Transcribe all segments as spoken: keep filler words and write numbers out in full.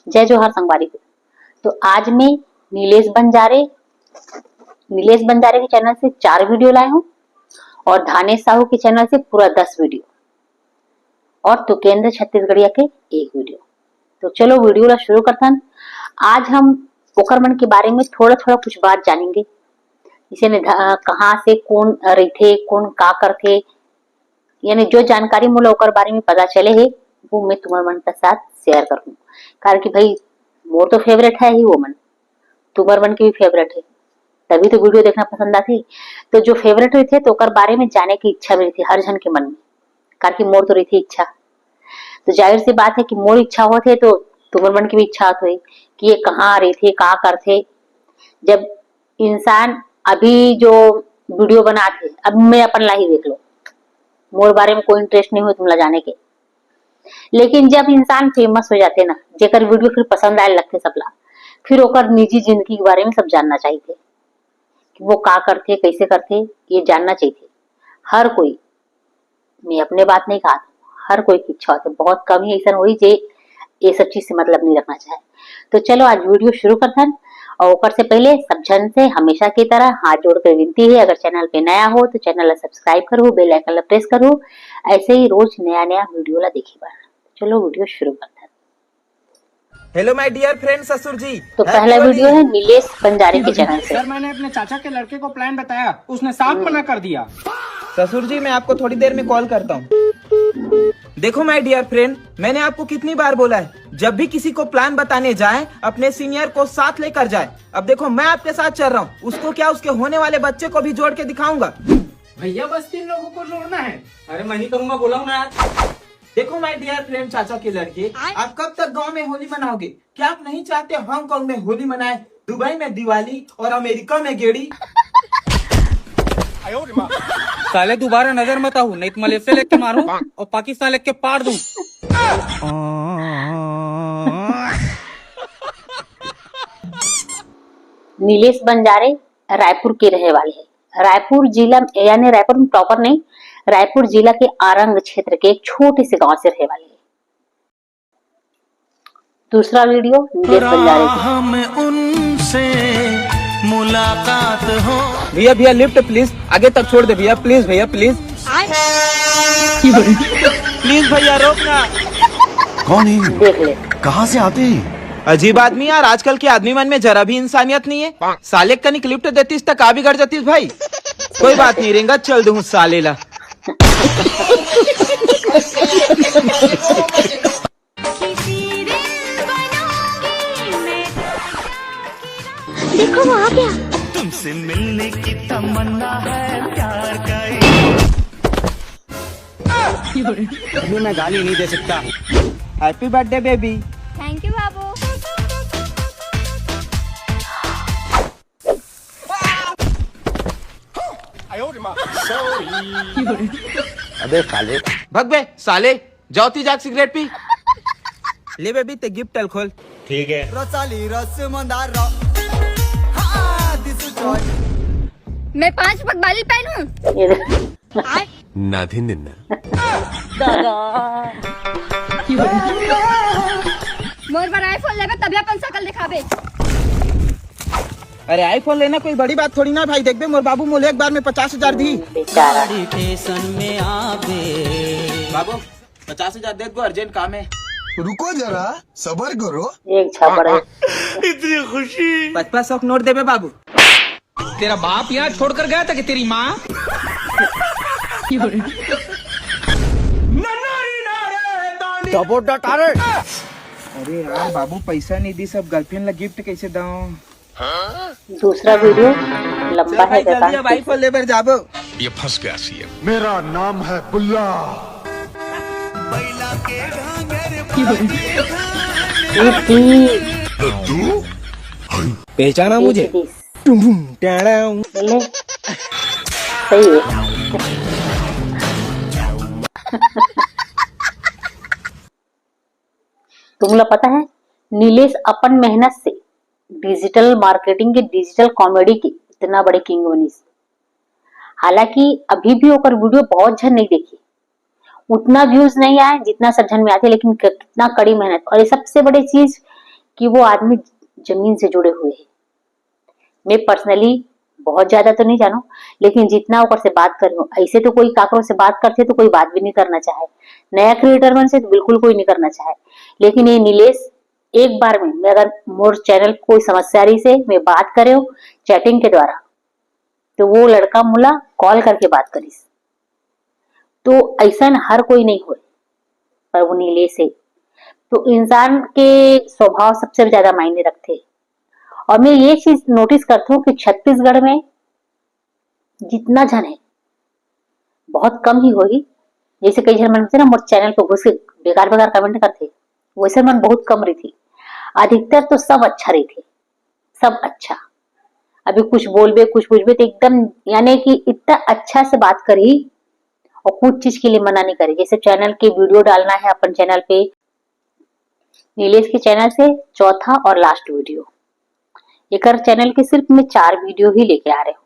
जय जोहार संगवारी हो। तो आज मैं नीलेश बंजारे, नीलेश बंजारे के चैनल से चार वीडियो लाए हूँ और धानेश साहू के चैनल से पूरा दस वीडियो और तुकेंद्र छत्तीसगढ़िया के एक वीडियो। तो चलो वीडियो ला शुरू करथन। आज हम ओकर मन के बारे में थोड़ा-थोड़ा कुछ बात जानेंगे। जैसे ने ध-, कहाँ से कोन रहिथे, कोन का करथे, यानी जो जानकारी मोला ओकर बारे में पता चले हे, वो मैं तुमर मन के साथ शेयर करहूँ। कारण कि भाई, मोर तो फेवरेट है ही वो मन, तुमर मन के भी फेवरेट है, तभी तो वीडियो देखना पसंद आथे। तो जो फेवरेट रहिथे, तो ओकर बारे में जाने की इच्छा भी रहिथे हर झन के मन में, कारण कि मोर तो रहिथे इच्छा। तो जाहिर सी बात है कि मोर इच्छा होत हे, तो तुमर मन की भी इच्छा होत होही कि ये कहाँ रहिथे, का करथे। जब इंसान अभी जो वीडियो बनात हे, अब मैं अपन ला ही देख लो, मोर बारे में कोई इंटरेस्ट नहीं होय तुमला जाने के। लेकिन जब इंसान फेमस हो जाथे ना, जेकर वीडियो फिर पसंद आए लगथे सबला, फिर ओकर निजी जिंदगी के बारे में सब जानना चाहिए कि वो का करथे, कैसे करथे, ये जानना चाहिए हर कोई। मैं अपने बात नहीं कहा, हर कोई की इच्छा होती है। बहुत कम ही ऐसा होई जे ये सब चीज से मतलब नहीं रखना चाहे। तो चलो आज वीडियो शुरू करथन, और ओकर से पहले सब झन से हमेशा की तरह हाथ जोड़ कर विनती है, अगर चैनल पे नया हो तो चैनल ला सब्सक्राइब करू, बेल आइकन ला प्रेस करू, ऐसे ही रोज नया नया वीडियो ला देखे बर। चलो वीडियो शुरू करथन। हेलो माय डियर फ्रेंड ससुर जी। तो पहला वीडियो है नीलेश बंजारे के चैनल से। सर, मैंने अपने चाचा के लड़के को प्लान बताया, उसने साफ मना कर दिया। ससुर जी, मैं आपको थोड़ी देर में कॉल करता हूँ। देखो माय डियर फ्रेंड, मैंने आपको कितनी बार बोला है, जब भी किसी को प्लान बताने जाए, अपने सीनियर को साथ लेकर जाए। अब देखो, मैं आपके साथ चल रहा हूँ, उसको क्या, उसके होने वाले बच्चे को भी जोड़ के दिखाऊंगा। भैया, बस तीन लोगों को जोड़ना है। अरे, मैं नहीं करूंगा, बोला हूं ना यार। देखो माय डियर फ्रेंड, चाचा के लड़के, आप कब तक गांव में होली मनाओगे? क्या आप नहीं चाहते हांगकांग में होली मनाए, दुबई में दिवाली और अमेरिका में गेड़ी? साले, दोबारा नजर मत आऊ, नहीं तो मलेशिया लेके मारूं और पाकिस्तान लेके पाड़ दूं। नीलेश बंजारे रायपुर के रहे वाले हैं। रायपुर जिला, यानी रायपुर में प्रॉपर नहीं, रायपुर जिला के आरंग क्षेत्र के एक छोटे से गांव से रहे वाले हैं। दूसरा वीडियो नीलेश बंजारे की। हम उनसे मुलाकात हो। भैया, भैया, लिफ्ट प्लीज, आगे तक छोड़ दे भैया, प्लीज भैया, प्लीज। प्लीज भैया, रोक ना। कौन है ये? देख ले। कहाँ से आते हैं? अजीब आदमी यार, आजकल के आदमी मन में जरा भी इंसानियत नहीं है। साले कनिक लिफ्ट देतीस त का बिगड़ जातीस भाई। कोई बात नहीं, रेंगा चल दूं साले ला। देखो वो आ गया। तुमसे मिलने की तमन्ना है प्यार का। अभी मैं गाली नहीं दे सकता। Happy birthday baby. Thank you बाबू। अबे साले। भग बे साले, जाओ ती जाके सिगरेट पी। ले बेबी, ते गिफ्ट ल खोल। ठीक है। मैं पांच पग बाली पहनूं? ये देख। नाधिन निन्ना। मोर बर आईफोन लेबे तबे अपन शकल दिखाबे। अरे, आईफोन लेना कोई बड़ी बात थोड़ी ना भाई। देखबे, मोर बाबू मोले एक बार में पचास हजार दी। बेचारा। बाबू, पचास हजार दे दो, अर्जेंट काम है। रुको जरा, सबर करो। एक झापड़ है। पचपन सौ नोट देबे बाबू। तेरा बाप यहाँ छोड़कर गया था कि तेरी माँ? अरे यार बाबू, पैसा नहीं दी, सब गर्लफ्रेंड ला गिफ्ट कैसे दऊं? दूसरा वीडियो लंबा है, भाई, जल्दी बताना। अब आईफोन लेबर जाबो। ये फंस गया सीएम। मेरा नाम है बुल्ला। ये थी। दद्दू। पहचाना मुझे? ये थी। टुम टुम टैड़ाऊ। ले। सही है। तुमला पता है, नीलेश अपन मेहनत से डिजिटल मार्केटिंग के, डिजिटल कॉमेडी के इतना बड़े किंग बनिस। हालांकि अभी भी ओकर वीडियो बहुत झन नहीं देखी, उतना व्यूज नहीं आए जितना सब झन में आथे, लेकिन क-, कितना कड़ी मेहनत। और ये सबसे बड़ी चीज कि वो आदमी जमीन से जुड़े हुए हे। मैं personally बहुत ज्यादा तो नहीं जानों, लेकिन जितना ओकर से बात करे हों, ऐसे तो कोई काकरो से बात करथे तो कोई बात भी नहीं करना चाहे, नया creator मन से तो बिल्कुल कोई नहीं करना चाहे। लेकिन ये नीलेश एक बार में, मैं अगर मोर channel कोई समस्या रहिस हे, मैं बात करे हों chatting के द्वारा, तो वो लड़का मोला call करके बात करिस। तो ऐसन हर कोई नहीं होय, पर वो नीलेश हे। तो इंसान के स्वभाव सबसे ज्यादा मायने रखथे। और मैं ये चीज notice करथों कि छत्तीसगढ़ में जितना झन हे, बहुत कम ही होही। जैसे कई झन मन होथे ना, मोर channel पे घुस के बेकार बेकार comment करथे, वैसे मन बहुत कम रहिथे। अधिकतर तो सब अच्छा रहिथे, सब अच्छा। अभी कुछ बोलबे, कुछ पूछबे तो एकदम, यानी कि इतना अच्छा से बात करही और कुछ चीज के लिए मना नहीं करे। जैसे channel के video डालना है अपन channel पे, नीलेश के channel से चौथा और last video। एकर channel के सिर्फ मैं चार video ही लेके आ रहे हूँ।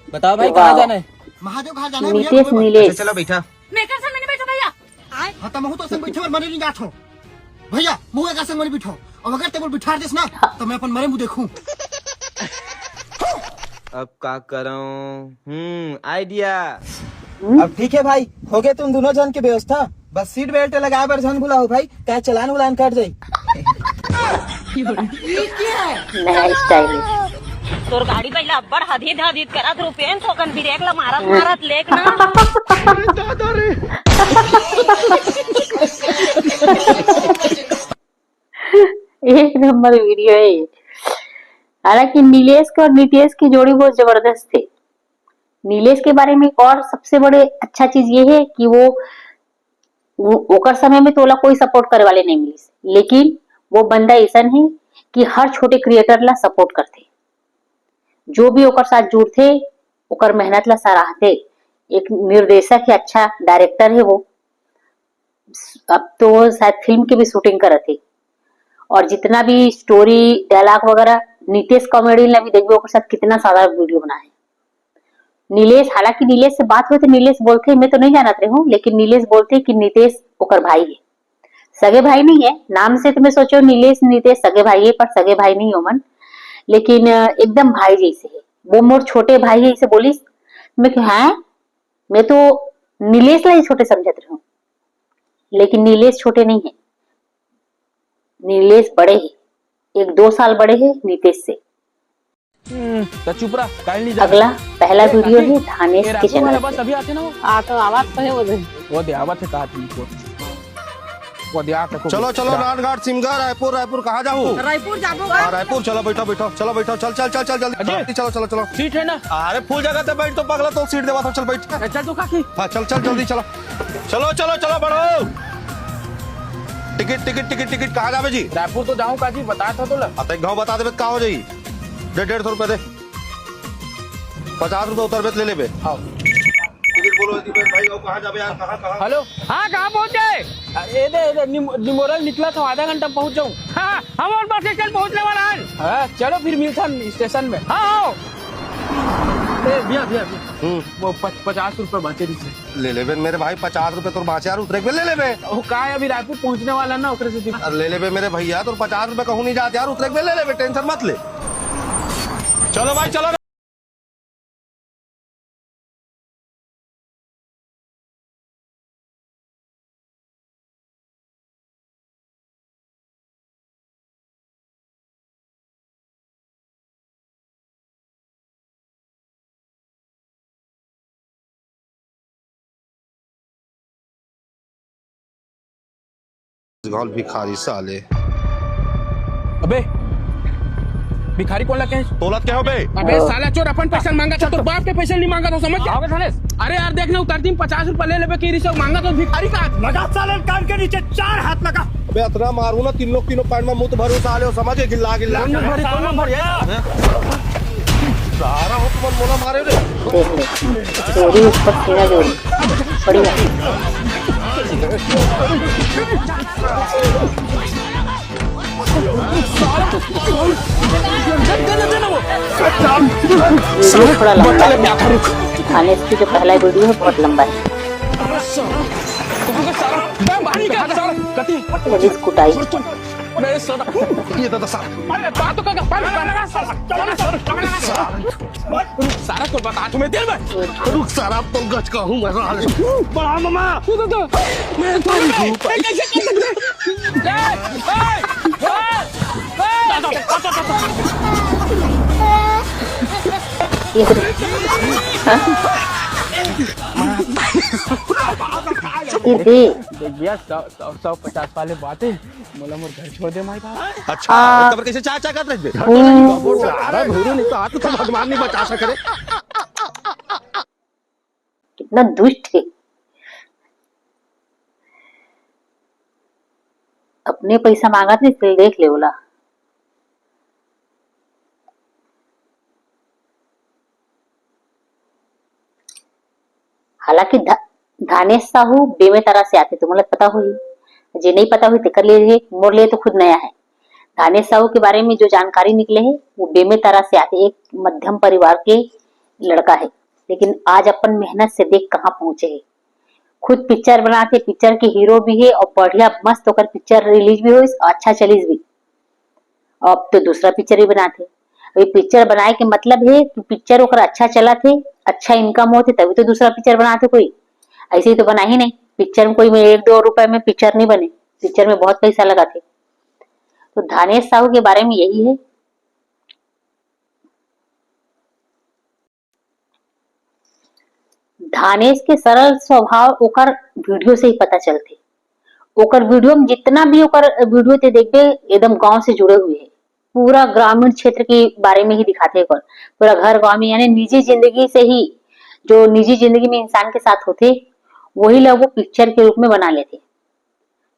बताओ भाई, कहाँ जाना है? महादेव कहाँ जाना है भैया, नीतीश तुम्हें बता- नीलेश। अच्छा, चलो बैठा। मैं एकर संग नहीं बैठो भैया। हाँ, तो महू तो संग बैठे और मने नहीं जात हो। भैया, महू एकर संग मने बैठो। अब अगर तेरे को बिठा देस ना, तो मैं अपन मरे मुंह देखूं। अब का करूं? हम्म, idea। अब ठीक है भाई, हो गए तुम दोनों जन के व्यवस्था। बस seat belt लगाए बर झन भुलाओ भाई, का चालान उलान कट जाई। नया style। तोर गाड़ी पहिला अब्बड़ हदीद हदीद करत रुपेन, थोकन ब्रेक ला मारत मारत लेक ना। एक नंबर video है ये। हालांकि नीलेश के और नीतीश की जोड़ी बहुत जबरदस्त थी। नीलेश के बारे में एक और सबसे बड़े अच्छा चीज ये है कि वो, वो ओकर समय में तो ओला कोई support करे वाले नहीं मिलिस, लेकिन वो बंदा ऐसन है कि हर छोटे creator ला support करथे। जो भी ओकर साथ जुड़थे, ओकर मेहनत ला सराहथे। एक निर्देशक है, अच्छा director है वो। अब तो वो शायद फिल्म के भी shooting करत हे। और जितना भी story, dialogue वगैरह, नितेश comedian ला भी देखबे, ओकर साथ कितना सारा video बना है। नीलेश, हालांकि नीलेश से बात होय तो नीलेश बोलथे, मैं तो नहीं जानत रहे हूँ, लेकिन नीलेश बोलथे कि नितेश ओकर भाई है। सगे भाई नहीं है, नाम से तो मैं सोचो नीलेश नितेश सगे भाई है, पर सगे भाई नहीं ओमन, लेकिन अ, एकदम भाई जैसे है। वो मोर छोटे भाई है, इसे बोलिस। मैं कहा, हाँ, मैं तो नीलेश ला ही छोटे समझत रहे हूँ, लेकिन नीलेश छोटे नहीं है, नीलेश बड़े है, एक दो साल बड़े है नितेश से। हम्म, तो चुप रहा, काहे नहीं जा? अगला पहला ए, video काकी, है धानेश ए, के राजू वाला channel बस से। अभी आते ना वो। आ, तो आवाज तो है वो दे। वो दे, आवत है, कहा तुमको? वो दे, आ, तको चलो, चलो, जा। राजघाट, सिमगा, रायपुर, रायपुर कहाँ जाहू? रायपुर जाबो हाँ, रायपुर, चलो, बैठो, बैठो, चलो, बैठो, चल, चल, चल, चल, जल्दी, अजय। जल्दी, चलो, चलो, चलो। सीट है ना? अरे, full जगह ते बैठ तो, पगला, तो सीट देवा था, चल, बैठ। अरे, चल तो, काकी। हाँ, चल, चल, जल्दी, चलो। चलो, चलो, चलो, बढ़ो। टिकट, टिकट, टिकट, टिकट, कहाँ जाबे जी? रायपुर तो जाऊँ, काकी, बता था तो ला। हाँ, तो एक घाव बता देबे, का हो जाई? दे, डेढ़ सौ रुपया दे। पचास रुपया उतरबे त ले लेबे। हाँ। टिकट बोलो, दीपक भाई, आओ, कहाँ जाबे यार, कहाँ, कहाँ? हेलो। हाँ, कहाँ पहुँचे? अरे, ए दे, ए दे, निम-, निमोरल निकला था, आधा घंटा में पहुँच जाऊँ। हाँ, हम और बस स्टैंड पहुँचने वाला है। हाँ, चलो फिर मिलता है स्टेशन में। हाँ, आओ। ए, भैया, भैया, भैया। हम्म। वो पच-, पचास रुपये बचे दीजिए। ले लेबे मेरे भाई, पचास रुपये तोर बाँचे यार, उतरे के ले लेबे। वो का है, अभी रायपुर पहुँचने वाला ना, ओकरे से दिक्कत। अरे ले लेबे मेरे भैया, तोर पचास रुपये कहूँ नहीं जात यार, उतरे के ले लेबे, tension मत ले। चलो भाई, चलो। घाल भिखारी साले। अबे, भिखारी कोन ला कहे? तोला कहे हो बे? अबे साला चोर, अपन पैसा मांगा था, तोर बाप के पैसा नहीं मांगा था, समझ गया? हाँ बे थानेश। अरे यार, देख ना, उतर दिन पचास रुपया ले लेबे की रिश्वत मांगा तो भिखारी का हाथ लगा, साले कान के नीचे चार हाथ लगा। अबे अतना मारू ना, तीन लोग तीनों पैंट में मुंह भरो साले हो, समझ गए? गिल्ला, गिल्ला। कौन मुंह भरी, कौन मुंह भरी? हैं? सारा हो तुम मोला मारे रे। देख ले, चोरी ऊपर सीना जोरी। बढ़िया। वीडियो थोड़ा लंबा है। थानेश की जो पहला वीडियो है, बहुत लंबा है। सारा, बाहर निकल, सारा, कति? पुलिस कुटाई। बे सारा, ये दादा सारा। अरे, बात तो कर, पकड़, पकड़, सारा, पकड़, सारा, पकड़, सारा। सारा को बता, तुम्हें दिल में। रुक सारा, अब तो गच का हूँ मैं, साले। बड़ा मामा। ये दादा, मैं तो नहीं, ये कैसे कर सकते हैं? ए, ए, ए, ए। ये तो, हाँ? ये दे। देख भैया, सौ, सौ, सौ पचास वाले बात है, मोला मोर घर छोड़ दे, माई बाप। अच्छा, आ, तब कैसे चाचा कहत रहिबे? हम्म। सारा भूरू नहीं तो हाथ तो भगवान नहीं बचा सके रे। कितना दुष्ट है, अपने पैसा मांगत नहीं, फिर देख ले ओला। हालांकि ध-, धानेश साहू बेमेतरा से आथे, तो मोला पता होही, जे नहीं पता होही, तेकर लिए, मोर लिए तो खुद नया है। धानेश साहू के बारे में जो जानकारी निकले है, वो बेमेतरा से आथे, एक मध्यम परिवार के लड़का है, लेकिन आज अपन मेहनत से देख कहाँ पहुंचे है। खुद पिक्चर बनाथे, पिक्चर के हीरो भी है और बढ़िया मस्त ओकर पिक्चर रिलीज भी होइस, अच्छा चलिस भी। अब तो दूसरा पिक्चर भी बनाथे। अभी पिक्चर बनाए के मतलब है कि पिक्चर ओकर अच्छा चलत हे, अच्छा इनकम होत हे, तभी तो दूसरा पिक्चर बनाथे कोई। ऐसे ही तो बना ही नहीं, पिक्चर में कोई में एक दो रुपए में पिक्चर नहीं बने, पिक्चर में बहुत पैसा लगाथे। तो धानेश साहू के बारे में यही है। धानेश के सरल स्वभाव ओकर वीडियो से ही पता चलथे। ओकर वीडियो में जितना भी ओकर वीडियो ते देखबे, एकदम गांव से जुड़े हुए हैं। पूरा ग्रामीण क्षेत्र के बारे में ही दिखाथे ओकर। पूरा घर गांव में, यानी निजी जिंदगी से ही, जो निजी जिंदगी में इंसान के साथ होथे, वही ला वो पिक्चर के रूप में बना लेथे।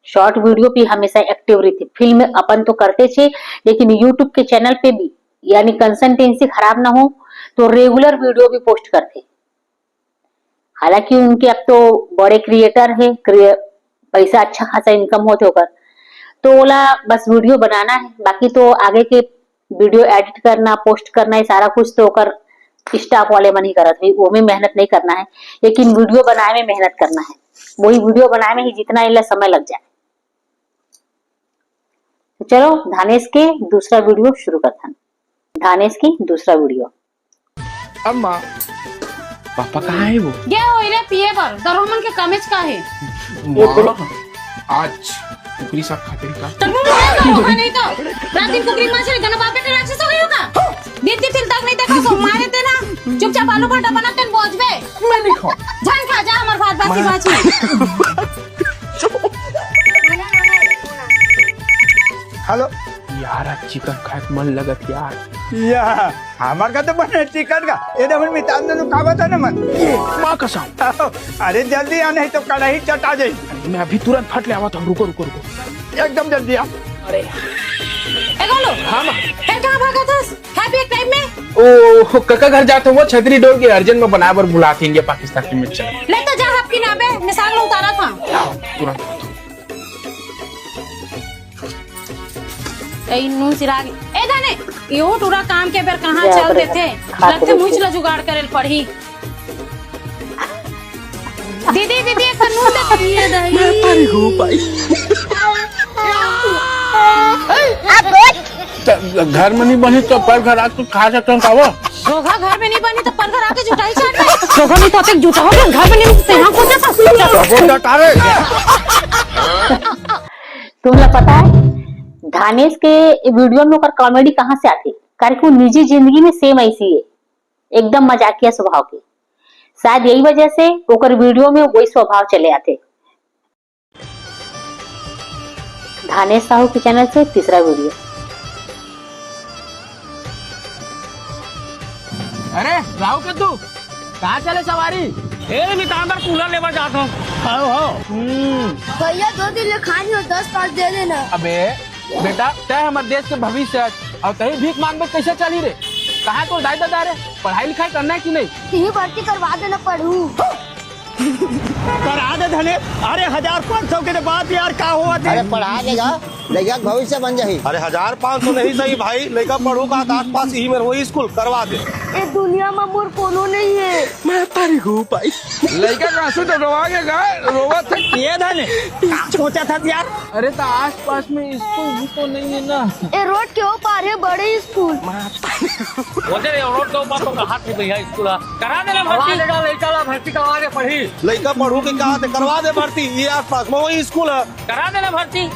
शॉर्ट वीडियो पे हमेशा एक्टिव रहिथे। फिल्म अपन तो करते छे, लेकिन YouTube के चैनल पे भी, यानी कंसिस्टेंसी खराब ना हो, तो रेगुलर वीडियो भी पोस्ट करथे। हालांकि उनके अब तो बड़े क्रिएटर है, क्रिए-, पैसा अच्छा खासा इनकम होथे ओकर, तो ओला बस वीडियो बनाना है, बाकी तो आगे के वीडियो एडिट करना, पोस्ट करना, ये सारा कुछ तो ओकर स्टाफ वाले मन ही करत होही, ओमे मेहनत नहीं करना है, लेकिन वीडियो बनाए में मेहनत करना है। वही वीडियो बनाए में ही जितना इला समय लग जाए। तो चलो, धानेश के दूसरा वीडियो शुरू करथन। धानेश की दूसरा वीडियो। अम्मा, पापा कहाँ है वो? गे होई रे पिए बर, तोर मन के कमेच का है? माँ, आज कुकरी साग खाते हैं का? तो मुंह में तो होगा नहीं तो। रात दिन कुकरी माछ रे, गना बापे के राक्षस हो गई होगा। दिन दिन तक नहीं देखा सो, मारे ते ना। चुपचाप आलू भाटा बना तेन बोझबे। मैं नहीं खाऊं। जान खा जा हमर भात बासी मैं बाची। हेलो। यार, आज चिकन खाए के मन लगत यार। या, हमर का तो बने चिकन का। ए दे, हमन मितान देनु का बता न मन। माँ कसम। अरे जल्दी आ, नहीं तो कढ़ाई चटा जाई। अरे, मैं अभी तुरंत फट ले आवत हूँ। रुको, रुको, रुको। एकदम जल्दी आ। अरे। ए गोलू। हाँ, माँ। ए, कहाँ भागा था? खा पिए टाइम में? ओ, कका घर जात हूँ, वो छतरी डोल के अर्जेंट में बनाए बर बुलात हे इंडिया पाकिस्तान के मैच चले। ले तो जा, हब की ना बे, मिसाल में उतारा था। तुरंत। ए, नू सिराग। ए, जाने, यो टूरा काम के बेर कहाँ जा, चल बड़े देथे? खा लगथे के मुझ ला जुगाड़ करे ल पड़ही। दीदी, दीदी, एक ठो नून दे। ये दही। मैं परी हूँ भाई। त घर में नहीं बनी तो पर घर आके खा सकते हैं, खाओ। घोघा घर में नहीं बनी तो पर घर आके जुटाई चाट ले। घोघा नहीं तो आके जुटा हो गया, घर में नहीं तो यहाँ को जाता। वो क्या तारे? तुमला पता है, धानेश के वीडियो में ओकर कॉमेडी कहाँ से आथे? कारे कि वो निजी जिंदगी में सेम ऐसी है, एकदम मजाकिया स्वभाव के। शायद यही वजह से ओकर वीडियो में वही स्वभाव चले आथे। धानेश साहू के चैनल से तीसरा वीडियो। अरे राहु कद्दू, कहाँ चले सवारी? ए, मितान बर कूलर लेवा जात हूँ। आओ, आओ। हम्म। भैया, दो दिन ले खानी हो, दस पाँच दे देना। अबे बेटा, तय हमर देश के भविष्य है, और तही भीख मांगबे कैसे चली रे? कहाँ तो दाई दादा रे, पढ़ाई लिखाई करना है कि नहीं? यही भर्ती करवा देना पढ़ू। करा दे धने। अरे, हजार पाँच सौ के तो बात यार, का हुआ थे? अरे, पढ़ा देगा। लइका के भविष्य बन जाही। अरे, हजार पाँच सौ नहीं सही भाई, लइका पढ़हू का आसपास ही मेर होही स्कूल, करवा दे। ए दुनिया म मोर कोनो नहीं है। मैं तारी गो पाई। लइका का आंसू तो रोवा के गा, रोवा था। ये धने, का सोचा था यार? अरे, तो आसपास में स्कूल भी तो नहीं है ना। ए रोड के ओ पार है बड़े स्कूल। वो दे रोड के ऊपर तो कहा थे भैया स्कूल है। करा देना भर्ती। करवा देना, लइका ला भर्ती करवा दे, पढ़ही। लइका पढ़हू के कहा थे, करवा दे भर्ती। ये आसपास में वही स्कूल है। करा देना भर्ती।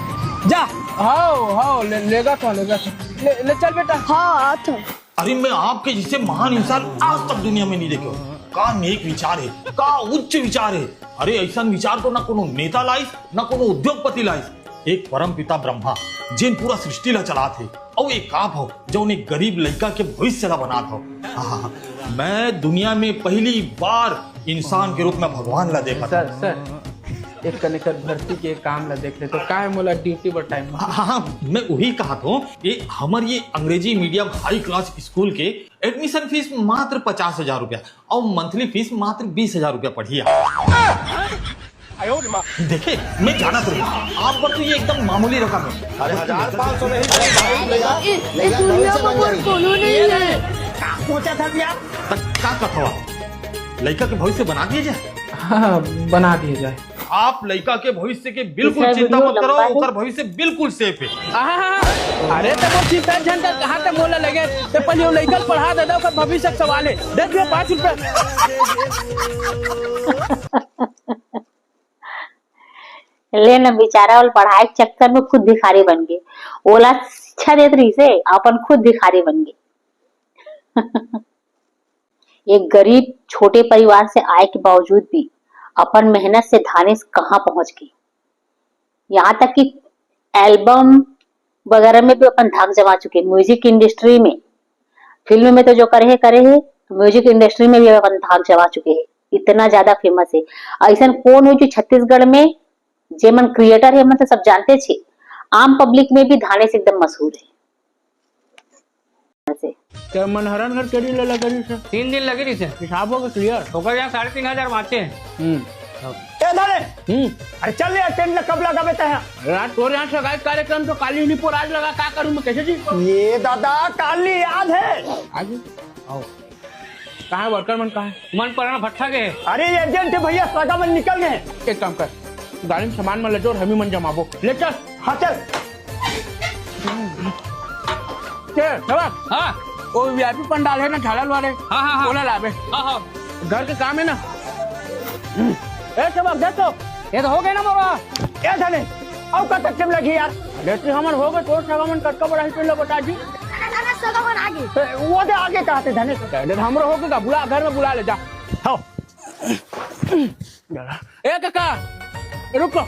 जा। हाओ, हाओ, ले, लेगा था, लेगा था। ले, ले चल बेटा। हाँ, आ था। अरे, मैं आपके जैसे महान इंसान आज तक दुनिया में नहीं देखे हूँ। का नेक विचार है, का उच्च विचार है। अरे, ऐसा विचार तो ना कोनो नेता लाइस, ना कोनो उद्योगपति लाइस। एक परम पिता ब्रह्मा, जेन पूरा सृष्टि ला चलात हे, अउ एक आप हो, जौन एक गरीब लइका के भविष्य ला बनात हो। आहा, मैं दुनिया में पहली बार इंसान के रूप में भगवान ला देखत हूँ। सर, सर, एक कन एकर भर्ती के काम ला देख ले तो काय मोला ड्यूटी बर टाइम? हाँ, हाँ, हाँ, मैं वही कहा था कि हमर ये अंग्रेजी मीडियम हाई क्लास स्कूल के एडमिशन फीस मात्र पचास हजार रुपया और मंथली फीस मात्र बीस हजार रुपया पड़ही। देखे, मैं जाना तो हूँ, आप पर तो ये एकदम मामूली रकम है। अरे, हजार पाँच सौ नहीं, ए, ए दुनिया में मोर कोनो नहीं है। का सोचा था यार? त का कथवा? लइका के भविष्य बना दिए जाए? हाँ, बना दिए जाए। आप लइका के भविष्य के बिल्कुल चिंता मत करो, ओकर भविष्य बिल्कुल सेफ है। आहा, अरे त मोर चिंता झन कर, कहाँ त मोला लगे, त पहले वो लइका ल पढ़ा दे, ओकर भविष्य के सवाल है। दे दियो पाँच रुपया। ले न बेचारा, ओला पढ़ाए के चक्कर में खुद भिखारी बन गे। ओला शिक्षा देत रहिसे, अपन खुद भिखारी बन गे। एक गरीब छोटे परिवार से आए के बावजूद भी अपन मेहनत से धानेश कहाँ पहुंच गे। यहाँ तक कि एल्बम वगैरह में भी अपन धाक जमा चुके, म्यूजिक इंडस्ट्री में, फिल्म में तो जो करे है करे है, म्यूजिक इंडस्ट्री में भी अपन धाक जमा चुके हैं। इतना ज्यादा फेमस है। ऐसन कौन हो जो छत्तीसगढ़ में, जे मन क्रिएटर है, मन तो सब जानते छे, आम पब्लिक में भी धानेश एकदम मशहूर है। ते मनहरन घर केरी ले लगे रहिस हे? तीन दिन लगे रहिस हे। हिसाब हो गए क्लियर? ओकर यहाँ साढ़े तीन हजार बाँचे हे। हम्म। ए धने। हम्म। अरे चल यार, टेंट ल कब लगाबे तैं? यार तोर यहाँ सगाई कार्यक्रम तो काली निपोर आज लगा, का करूँ मैं, कैसे जी? ये दादा, काली याद है। आज? आओ। कहाँ है वर्कर मन, कहाँ है? मन पराना भट्ठा के हे। अरे एजेंट हे भैया, सगा मन निकल गए। एक काम कर, गाड़ी में सामान मन ले जोर, हमी मन जमाबो। ले चल। हाँ चल। के, सेवक? हाँ। वो वीआईपी पंडाल है ना, झालर वाले। हाँ, हाँ, हाँ। ओला लाबे। हाँ, हाँ। घर के काम है ना। ए सेवक, दे तो। ये तो हो गए ना मोरा। ए धने, अउ कतक टाइम लगही यार? अरे, तो हमर हो गए, तोर सगा मन कतका बड़ा ही, तोला बता जी। अरे, सगा मन आगे। ए, वो दे आगे कहा थे धने। अरे, हमरो हो गए, बुला, घर में बुला ले जा। हाँ। ए काका, रुको।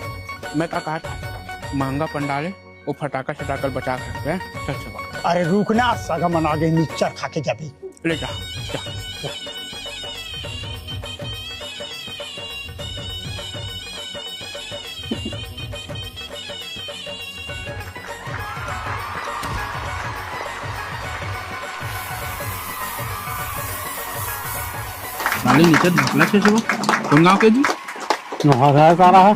मैं का कहा था, महंगा पंडाल है, वो फटाका सटाका बचा सकते हैं। चल, चल। अरे रुक ना, सगा मन आगे, मिक्सचर खा के जाबे। ले जा, जा, जा। नाली नीचे ढकला छे वो। कौन गांव के जी? नोहर है सारा है।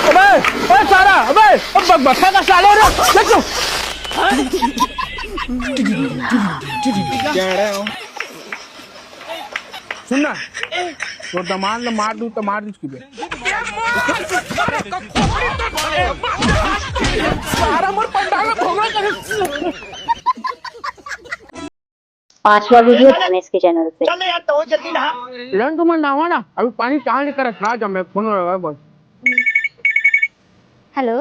अबे, ओए सारा, अबे, अब बक बक है का साले रे, देख लो। सुन ना, तोर दमांद ल मार दूं त मार दूं कि बे। सारा मोर पंडाल में भोंगा करे। पांचवा वीडियो धनेश के चैनल पे। चल यार, तो जल्दी नहा। लन तुम नहावा ना, अभी पानी चाह लेकर रखा जा, मैं फोन लगा बस। हेलो।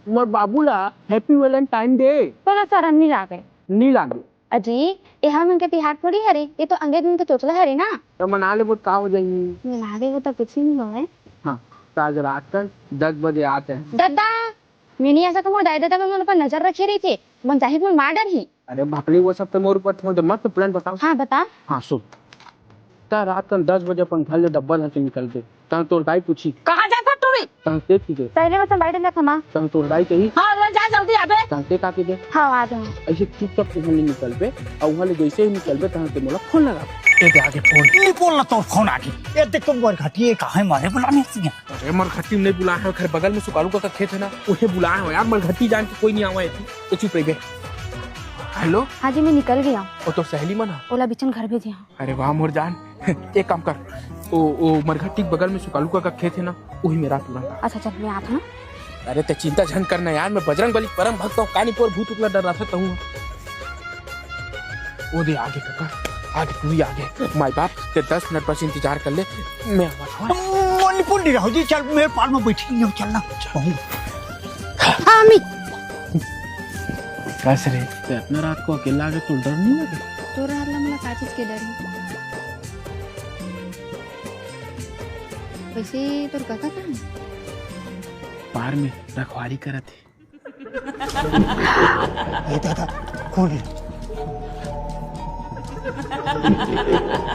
मोर बाबू ला हैप्पी वैलेंटाइन डे। तोला शरम नहीं लागे? नहीं लागे। अजी, ये हमन के तिहार थोड़ी हरे, ये तो अंग्रेज मन के चोचला हरे ना। तो मना लेबो त का हो जाही? मना लेबो त कुछ नहीं होवे। हाँ, तो आज रात तक दस बजे आते हैं। दादा, मैंने ऐसा तो मोर दाई ददा मन अपन नजर रखे रही थे, मन चाहे तो मार डरही। अरे भकली, वो सब तो मोर ऊपर छोड़ दे, मत तो प्लान बताओ। हाँ, बता। हाँ, सुन। त रात कन दस बजे अपन घर ले डब्बा धर के निकल दे। तहां तोर दाई पूछी, "कहाँ जात हस टूरी?" तहां से पूछे, "पहले मैं संभाल लेना खमा।" तहां तोर दाई कही, "हाँ, ले जा।" जल्दी आबे। जानते का कीजिए? हाँ, आ जाओ। ऐसे चुपचाप वहाँ ले निकलबे, और वहाँ ले जैसे ही निकलबे, तहाँ से मोला फोन लगा। ये दे आगे फोन। नहीं बोलना तो फोन आगे। ये देख तो मरघटी, ये कहाँ है? मारे बुलाने से क्या? अरे मरघटी नहीं बुलाए हँव, घर बगल में सुकालू का खेत है ना, उहे बुलाए हँव यार। मरघटी जान के कोई नहीं आवा है, तो चुप रहिबे। हेलो। हाँ जी, मैं निकल गया हूँ। वो तो सहेली मन हा? ओला बिचन घर भेजे हँव। अरे वाह मोर जान। एक काम कर, ओ, ओ मरघट्टी के बगल में सुकालू का खेत है ना, वही मेरा तुरंत। अच्छा चल, मैं आत हँव ना। अरे ते चिंता झन करना यार, मैं बजरंग बली परम भक्त हँव, कानी पोर भूत उतला डर रहा था तहूँ। वो दे आगे काका, आगे तू ही आगे। माई बाप, ते दस मिनट बस इंतजार कर ले, मैं आवा था। मोनी पुंडी रहो जी, चल मेरे पार में बैठी नहीं हो, चलना। हाँ, अम्मी। कस रे, ते इतना रात को अकेला आगे तो डर नहीं लगे? तोर रहला मोला का चीज के डर हे? वैसे तोर काका कहाँ हे? पार में रखवारी करत हे। ये दादा, कौन है?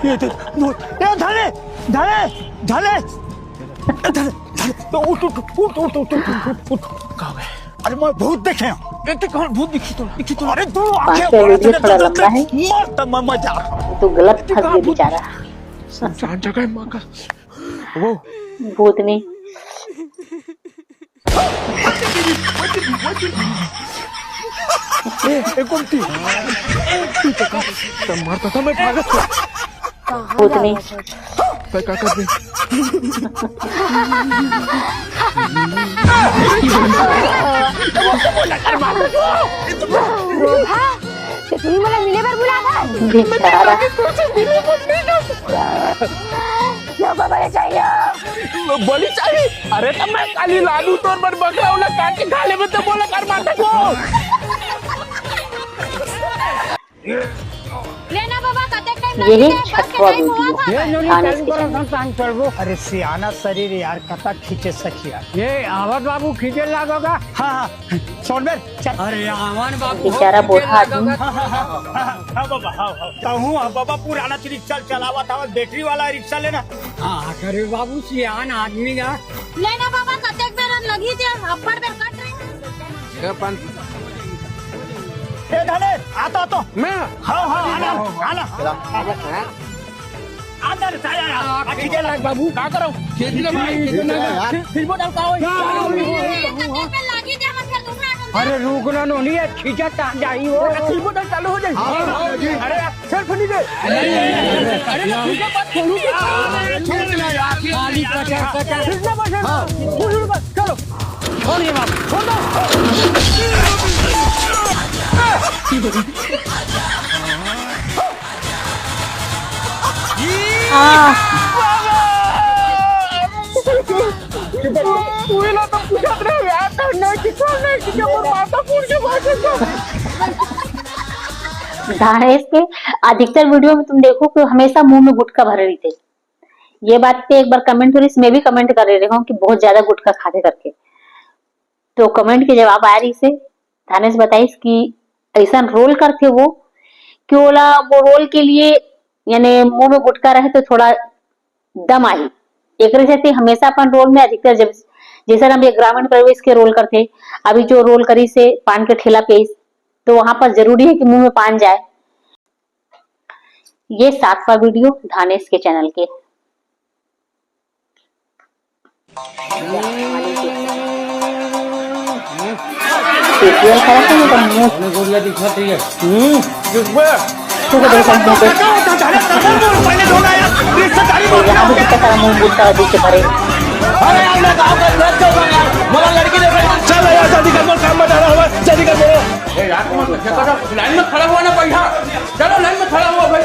ये दादा, वो, ए, धने, धने, धने, ए, धने, धने, तो उठ, उठ। कहाँ गए? अरे मैं भूत देखे हँव। एक तो कहाँ भूत दिखी तो, दिखी तो। अरे दो आंखें पास से बड़ा वीडियो थोड़ा लंबा है। मस्त म-, मजा। तो गलत फंस गया बेचारा। सुनसान जगह है माँ का। वो भूतनी। ए, ए, गुमटी। तू तो का, तब मारता था मैं भागत था। भूतनी। तय का कर दे। रोधा, ते तुही मोला मिले बर बुला था? बेचारा। यो बाबा, ये चाहिए। बलि चाहिए? अरे, त मैं काली लानहूँ तोर बर बकरा, ओला काट के खा लेबे, त बोला कर माता को। लेना बाबा, कतेक टाइम यही लगही? बस के छठवा टाइम हुआ वीडियो था। ये नोनी खाने चालू की करो, जगह। हम टाइम चलबो। अरे, सियाना शरीर यार, कतक खींचे सखिया। ये आवत बाबू खींचे लागोगा। हाँ, हाँ। सोनबेर, चल। अरे, आवन बाबू, बेचारा बूढ़ा आदमी। हाँ, हाँ, हाँ, हाँ, हाँ, हाँ, बाबा, हाँ, हाँ। तहूँ, हाँ, बाबा, पुराना रिक्शा चलावत हवस, बैटरी वाला रिक्शा लेना। हाँ, करे बाबू, सियान आदमी ना। लेना बाबा, कतेक बेर लगही ते, अब्बड़ बेर कट रही। ए, अपन ए, धने, आता तो। मैं? हाँ, हाँ, आना, आना। चला। अंदर से आया, आ, खींचे लाग बाबू। का करो? खींच लो भाई, खींच लो यार। फिर, फिर बोतल का होई? अरे रुक ना, नोनी, ये खींचा कहाँ जाई हो? फिर बोतल चालू हो जाई। हाँ, हाँ, जी। अरे यार, सेल्फ नहीं दे। अरे, अरे, खींचा मत, खोलू के। अरे, छोड़ दे ना यार। खाली पचास, पचास। खींचना मत, हाँ। खोलू मत, चलो। छोड़ ये बाबू, छोड़ दो। हाँ। तू ही ना तो पूछत रहे यार, करना है कि करना है कि क्या, और माता पूछ के बात है। दानेश के अधिकतर वीडियो में तुम देखो कि हमेशा मुंह में गुटखा भरे रहिथे। ये बात पे एक बार कमेंट करिस, मैं भी कमेंट करे रहे हँव कि बहुत ज्यादा गुटखा खाथे करके। तो कमेंट के जवाब आय रहिसे, धानेश बताइस कि अइसन रोल करथे वो, कि ओला वो रोल के लिए, यानी मुंह में गुटखा रहे तो थोड़ा दम आही। एकरे सेती हमेशा अपन रोल में अधिकतर जब, जइसन अब ये ग्रामीण प्रवेश के रोल करथे, अभी जो रोल करिसे पान के ठेला पे, तो वहां पर जरूरी है कि मुंह में पान जाए। ये सातवां वीडियो धानेश के चैनल के। फेशियल करा के मतलब मुंह। गोरिया दिखत रही है। हम्म, दिखबे। तू को देखो मुंह पे। तो यहाँ भी कितना सारा मुंह गुटखा दिख के भरे। अरे यार, मैं गाँव का इलाज कर रहा हूँ यार। मोला लड़की देखो। चल यार, जल्दी कर, मोर काम बता रहा हूँ, जल्दी कर, बोलो। ए यार, तुम लाइन में खड़ा हुआ ना, बढ़िया। चलो, लाइन में खड़ा हुआ भाई।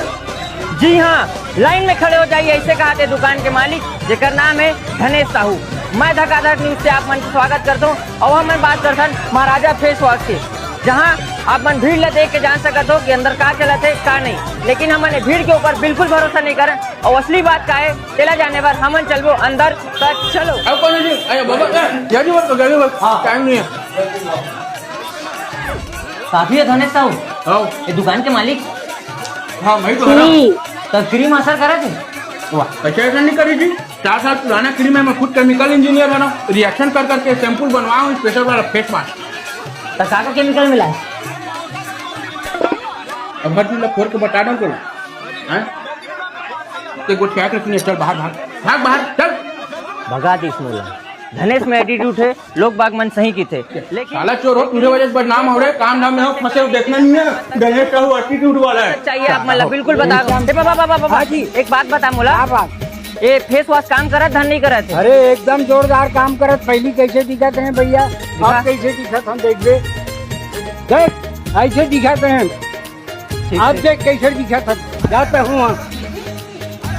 जी हाँ, लाइन में खड़े हो जाइए, ऐसे कहा थे दुकान के मालिक, जेकर नाम है धनेश साहू। मैं धकाधक न्यूज से आप मन के स्वागत करता हूँ और हम बात करथन महाराजा फेस वॉश के, जहाँ आप मन भीड़ ला देख के जान सकत हो कि अंदर का चलत है, का नहीं। लेकिन हमन ये भीड़ के ऊपर बिल्कुल भरोसा नहीं करन और असली बात का है, तेला जाने बर हमन चलबो अंदर। तो चलो। अब कौन है जी? अरे बाबा, ए, जल्दी बोल, जल्दी बोल। हाँ। टाइम नहीं है। साथी है धनेश साहू? हाँ। ये दुकान के मालिक? हाँ, मैं ही तो हूँ। जी। तो क्रीम असर करे थे? वाह, कैसे असर नहीं करी जी? चार साल पुराना क्रीम है, मैं खुद केमिकल इंजीनियर बना, रिएक्शन कर करके सैंपल बनवाया हूँ, स्पेशल वाला फेस मास्क। त का का केमिकल मिला हे? अब हर चीज ला फोड़ के बता दो तो। हैं? ते गोठिया के सुनिए, चल बाहर, बाहर। भाग बाहर, चल। भगा दिस मोला। धनेश में एटीट्यूड हे, लोग बाग मन सही किथे। लेकिन साला चोर हो, तुझे वजह से बदनाम हो रहे, काम धाम में हो, फंसे हो, देखना नहीं है। गणेश का वो एटीट्यूड वाला है। चाहिए आप मतलब बिल्कुल बता दो। ए बाबा, बाबा, बाबा, हाँ जी। एक बात बता मोला। क्या बात? ए फेस वॉश काम करत धन नहीं करत हे? अरे एकदम जोरदार काम करत। पहली कैसे दिखत हे भैया, दिखा। अब कैसे दिखत हम देखबे। देख ऐसे दिखत हे। ठीक, अब ठीक। देख कैसे दिखत हे। जाता हूँ वहाँ।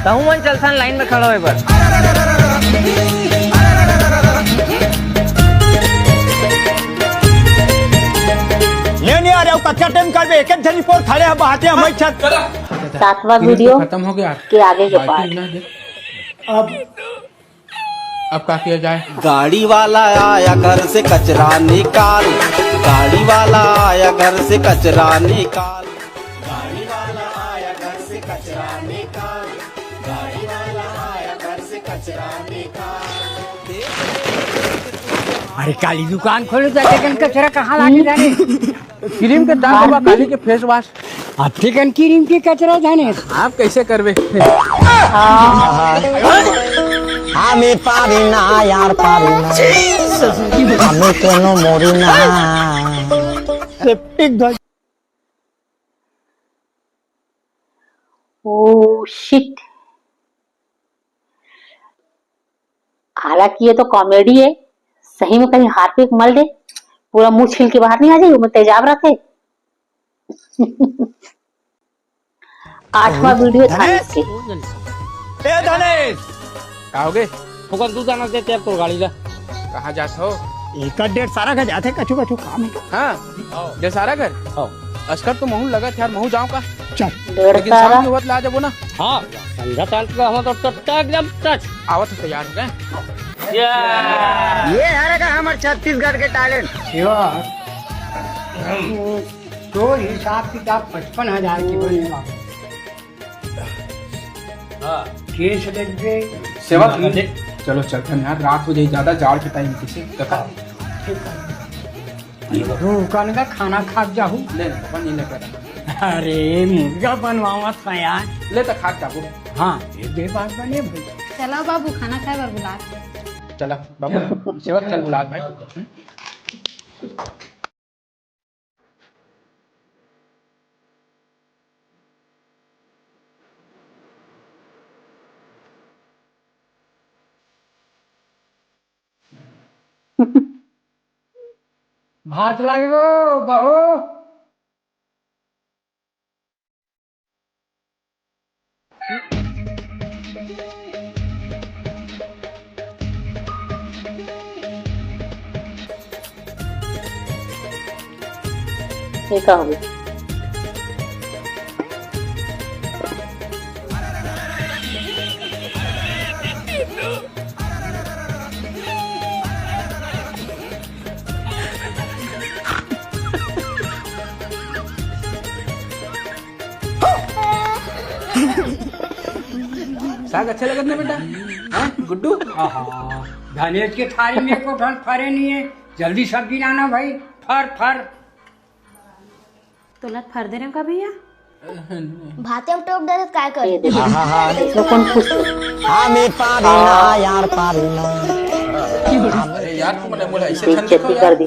कहूँ मन चलथन लाइन में खड़ा होए बर। ले नहीं आ रहे हो, कच्चा टाइम कर बे, एक एक झन रिपोर्ट खड़े हैं, बहाते हैं, हमारी छत। सातवां वीडियो खत्म हो गया। के आगे के बाल्टी पार्ट। ना दे। अब अब का किया जाए? गाड़ी वाला आया घर से कचरा निकाल, गाड़ी वाला आया घर से कचरा निकाल, गाड़ी वाला आया घर से कचरा निकाल, गाड़ी वाला आया घर से कचरा निकाल। अरे काली दुकान खोले जाके कन कचरा कहाँ लागे जाने? क्रीम के दाग बा, काली के फेस वॉश। अतिकन क्रीम के कचरा जाने। आप कैसे करबे? हमें पारी ना यार, पारी ना। हमें कोनो मोरी ना। सेप्टिक धन। Oh shit. हालांकि ये तो कॉमेडी है, सही में कहीं हार्पिक मल दे, पूरा मुंह छील के बाहर नहीं आ जाए, वो तेजाब रखे। आठवां वीडियो धनेश। धनेश के। ए धनेश, का होगे? ओकर दू दाना देते अब तोर गाड़ी ला। कहाँ जात हो? एक डेढ़ सारा का जाते, कछु कछु काम है। हाँ, डेढ़ सारा कर। हाँ। अस्कर तो महू लगा यार, महू जाओ का? चल। डेढ़ लेकिन शाम सारा। के होत ला जाबो ना। हाँ, संध्या शांत का हम तो टट्टा एकदम टच। आवत हो तैयार हो गए। ये हरे का हमर छत्तीसगढ़ के टैलेंट। शिवा, तो हिसाब किताब पचपन हजार की बनेगा। हाँ। केस लगबे। सेवा हाँ, ठीक। चलो चलथन यार, रात हो जाई ज्यादा, जाड़ के टाइम किसे कथा। ठीक है। तू कन का खाना खा जाहू। ले ना, पापा, नहीं लेकर। अरे मुर्गा बनवावत का यार। ले तो खा जाबो। हाँ, ये दे बात बने भाई। चलो बाबू, खाना खाए बर बुला। चला बाबू, सेवा चल बुला भाई। भात लागे गो, बहू। ये का होगे? साग अच्छा लगत ना बेटा? हाँ, गुड्डू? आहा, धनेश के थारी में एको ठन फरे नहीं है। जल्दी सब्जी लाना भाई, फर फर। तोला फर दे रहे का भैया? भाते में टोक दे रहे काय कर? ये देखो। हाँ, हाँ, हाँ, इसमें कौन पूछ रहे? हाँ, मैं पारी ना, यार, पारी ना। अरे यार, तुम बोला ऐसे ठंड बेइज्जती कर दी।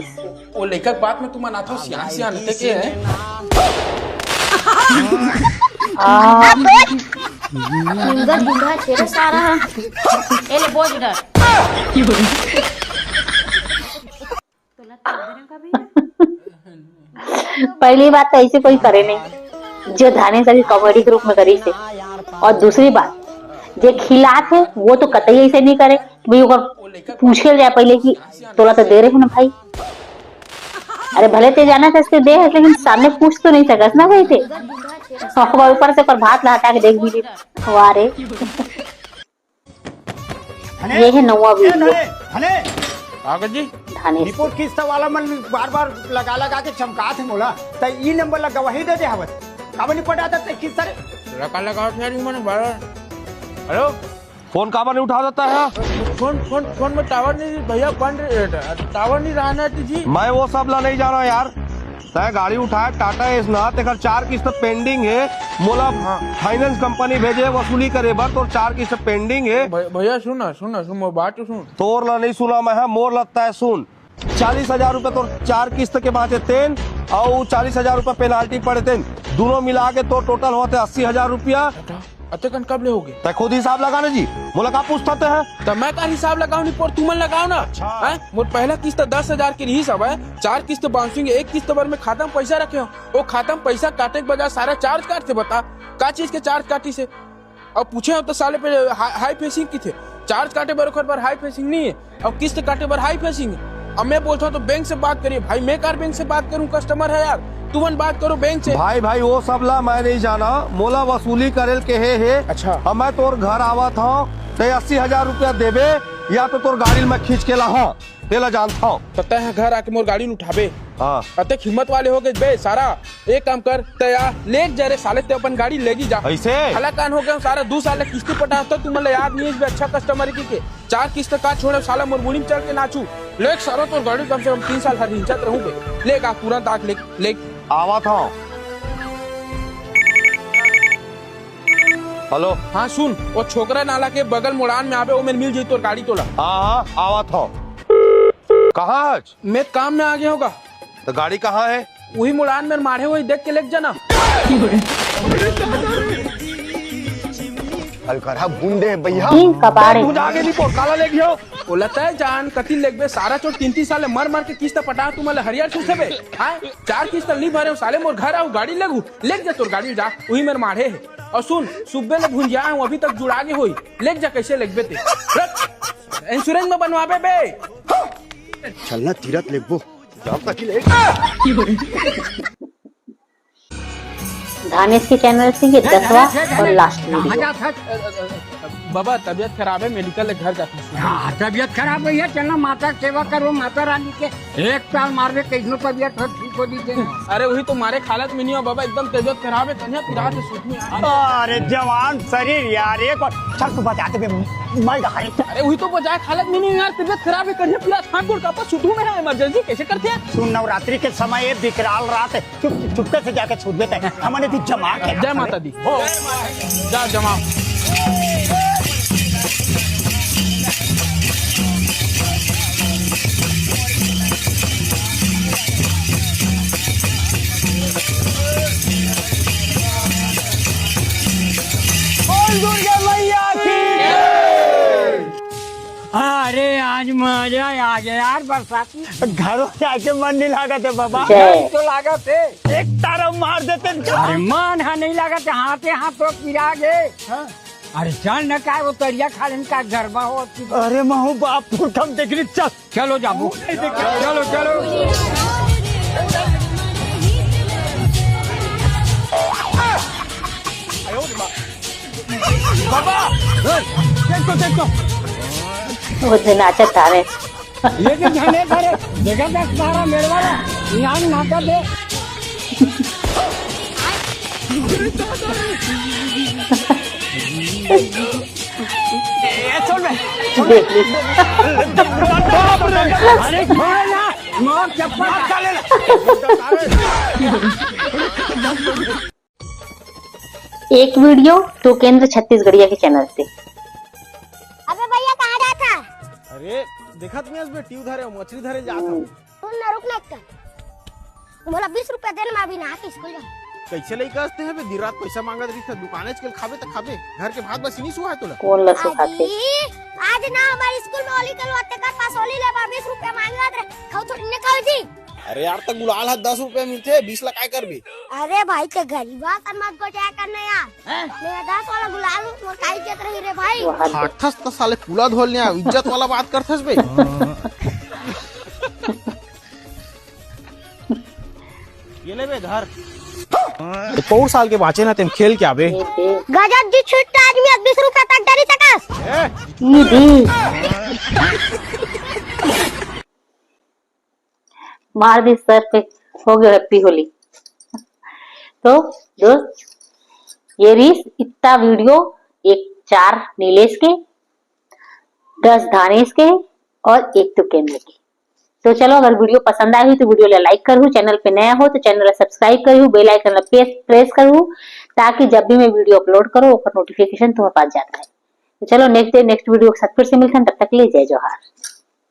वो लइका के बात में तुम मनाथो, सियान सियान ते के है। आ। मुंगा बुढ़ा तेरे सारा। ए ले बोझ डर। पहली बात तो ऐसे कोई करे नहीं, जो धाने सभी कॉमेडी के रूप में करी से। और दूसरी बात, जे खिलात है वो तो कतई ऐसे नहीं करे। भाई ओकर पूछे जाए पहले कि तोला तो दे रहे हो ना भाई। अरे भले ते जाना था इसके दे है, लेकिन सामने पूछ तो नहीं सकस ना भाई ते। और ऊपर से ओकर भात ला हटा के देख भी ली। वाह रे। ये है नौवां वीडियो। धने, धने। कागज जी। धानेश। रिपोर्ट किस्त वाला मन बार बार लगा लगा के चमकात है मोला। त ई नंबर ला गवाही दे दे हवत। काबर नहीं पटात ते किस्त रे? लगा लगा उठा रही मन बार। हेलो। फोन काबर नहीं उठा देता है? फोन, फोन, फोन में टावर नहीं, भैया, बंद, टावर नहीं रहा ना जी। मैं वो सब ला नहीं जाना यार। तय गाड़ी उठाए टाटा एस ना, तेकर चार किस्त पेंडिंग है। मोला हाँ। फाइनेंस कंपनी भेजे वसूली करे बर, तोर चार किस्त पेंडिंग है। भै-, भैया सुन ना, सुन ना, सुन, मोर बात तो सुन। तोर ला नहीं सुना मैं, हाँ, मोर लगता है सुन। चालीस हजार रुपया तोर चार किस्त के बांचे तेन, अउ चालीस हजार रुपया पेनाल्टी पड़े तेन, दोनों मिला के तोर टोटल होते अस्सी हजार रुपया। अतेकन कब ले होगे? तय खुद हिसाब लगा ना जी, मोला का पूछता ते है? त मैं का हिसाब लगाओ नहीं, पर तुमन लगाओ ना। अच्छा। हैं? मोर पहला किस्त दस हजार के रिहिस हवय, चार किस्त बांसुंगे, एक किस्त बर मैं खाता में पैसा रखे हूँ, वो खाता में पैसा काटे के बजाय सारा चार्ज काट से बता, का चीज के चार्ज काटी से? अब पूछे हो तो साले पे हाई, हाई फेसिंग की थे, चार्ज काटे बर ओकर बर हाई फेसिंग नहीं है, अब किस्त काटे बर हाई फेसिंग है। अब मैं बोलता हूँ तो बैंक से बात करिए भाई, मैं कार बैंक से बात करूँ, कस्टमर है यार, तुमन बात करो बैंक से। भाई, भाई, वो सब ला मैं नहीं जाना, मोला वसूली करेल के हे, हे। अच्छा। अब मैं तोर घर आवत हूँ, ते अस्सी हजार रुपया देबे या तो तोर गाड़ी ल मैं खींच के लाहा, तेला जानता हूँ। त तैं ह घर आके मोर गाड़ी ल उठाबे। हाँ। अतेक हिम्मत वाले हो गए बे सारा। एक काम कर, तैं आ, लेग जा रे साले, तैं अपन गाड़ी लेगी जा। ऐसे? हलाकान हो गए सारा, दू साल ले किस्ती पटा तो तुमन ला याद नहीं है बे, अच्छा कस्टमर की के। चार किस्त का छोड़े साला, मोर मुड़ी में चढ़ के नाचू। लेग सारा तोर गाड़ी, कम से कम तीन साल हर हिंचत रहूं बे। लेग आ, तुरंत आके लेग, लेग। आवत हूँ। हेलो। हाँ सुन, वो छोकरा नाला के बगल मुड़ान में आबे, वो मेर मिल जाई तोर गाड़ी तोला। हाँ, हाँ, आवत हूँ। कहाँ है? मैं काम में आ गया होगा। तो गाड़ी कहाँ है? वही मुड़ान में माढ़े, वही देख के लेके जाना। कल करा बूंदे भैया। तीन कपाड़े। तू जाके नहीं पोर, काला ले गयो। ओला तय जान, कति लेगबे, सारा चोर तीन तीन साल ले मर मर के किस्त पटा, तुमन ला हरियर सुसबे। हाँ, चार किस्त नहीं भरे, साले मोर घर आऊ, गाड़ी लेगू, लेग जा तोर गाड़ी जा, वही मेर माढ़े है। और सुन, सुबह ले भुंजिया हूँ, अभी तक जुड़ा के होई, लेग जा कैसे लेगबे ते। रख, इंश्योरेंस में बनवाबे बे। चलना तीरथ लेगबो। धानेश के चैनल से ये दसवां और लास्ट वीडियो। बाबा, तबीयत खराब है, मेडिकल ले घर जाते हैं। हाँ, तबीयत खराब हुई है, चलना माता सेवा करो, माता रानी के एक ताल मारबे, कैसनो तबीयत हो, ठीक हो दीजिए। अरे, वही तो मारे हालत में नहीं हो बाबा, एकदम तबीयत खराब है, कन्या पिरात है, सूत में। अरे, जवान शरीर यार, एक बार चल तू बजा दे बे, मैं डहारे। अरे, वही तो बजा हालत में नहीं यार, तबीयत खराब है, कन्या पिरात, हाथ गोड़ कांपत, सुतू में है, इमरजेंसी कैसे करते हैं? सुन, नवरात्रि के समय ये विकराल रात है, चुप, चुपके से जाके छूट देते हैं, हमने भी जमा के जय माता दी। हो, जा जमा। बोल दुर्गा मैया की। अरे, आज मजा आ गया यार, बरसाती। घरों जाके मन नहीं लागत है बाबा। जय। मन तो लागत है। एक तारा मार देते हैं। अरे, मन हा नहीं लागत है, हाथे हाथ तो पिरा गए। हाँ। अरे, चल न, काय वो तरिया खालन का गरबा हो। अरे, महू बाप, पुरखम देख रही, चल। चलो जाबो। चलो, चलो। बाबा, देख तो, देख तो। वो दिन नाचत आ रहे। ये जो झंडे धरे, देखा था सारा मेरे वाला, यहाँ नाचा दे। ए, छोड़ बे, छोड़ बे। देख ली। अरे छोड़ ना, मार चप्पल। मार खा ले। एक वीडियो टोकेंद्र छत्तीसगढ़िया के चैनल से। अबे भैया, कहाँ जात हस? अरे, देखत नहीं हस बे, ट्यूब धरे, मछली धरे जात हूँ। सुन ना, रुक ना एक कन। मोला बीस रुपया दे ना, मैं अभी नहा के स्कूल जाऊँ। कैसे लइका हस ते बे, दिन रात पैसा मांगत रहिथे, दुकाने चल खाबे त खाबे, घर के भात बस नहीं सुहाय तोला। कौन ला सुहाथे? अजी, आज ना हमारे स्कूल में होली कलवा, तेकर पास होली लेबा, बीस रुपया मांगत रहे, खाऊ थोड़ी ने खाऊ जी। अरे यार, त गुलाल हा दस रुपया मिलथे, बीस ला काय करबे? अरे भाई, ते गरीबा सन मत गोठिया करना यार। हैं? मैं दस वाला गुलाल हूँ, मोर काई इज्जत रही रे भाई। हाथस त साले पूरा धोल लिया, इज्जत वाला बात करथस बे। ये ले बे धर। तो पौर साल के बाचे ना, तेम खेल के आबे। गजब जी छुट्टा आदमी, अब बीस रुपया तक डरी सकस। ए, ये भी। मार दी सर पे, हो गयो हैप्पी होली। तो दोस्त, ये रहिस इतना वीडियो एक चार नीलेश के, दस धानेश के और एक तुकेंद्र के। तो चलो, अगर वीडियो पसंद आए हुई तो वीडियो ला लाइक करहू, चैनल पे नया हो तो चैनल ला सब्सक्राइब करहू, बेल आइकन ला प्रेस करहू, ताकि जब भी मैं वीडियो अपलोड करो ओकर नोटिफिकेशन तुम्हारे पास जाता है। तो चलो, नेक्स्ट डे नेक्स्ट वीडियो के साथ फिर से मिलते हैं, तब तक के लिए जय जोहार।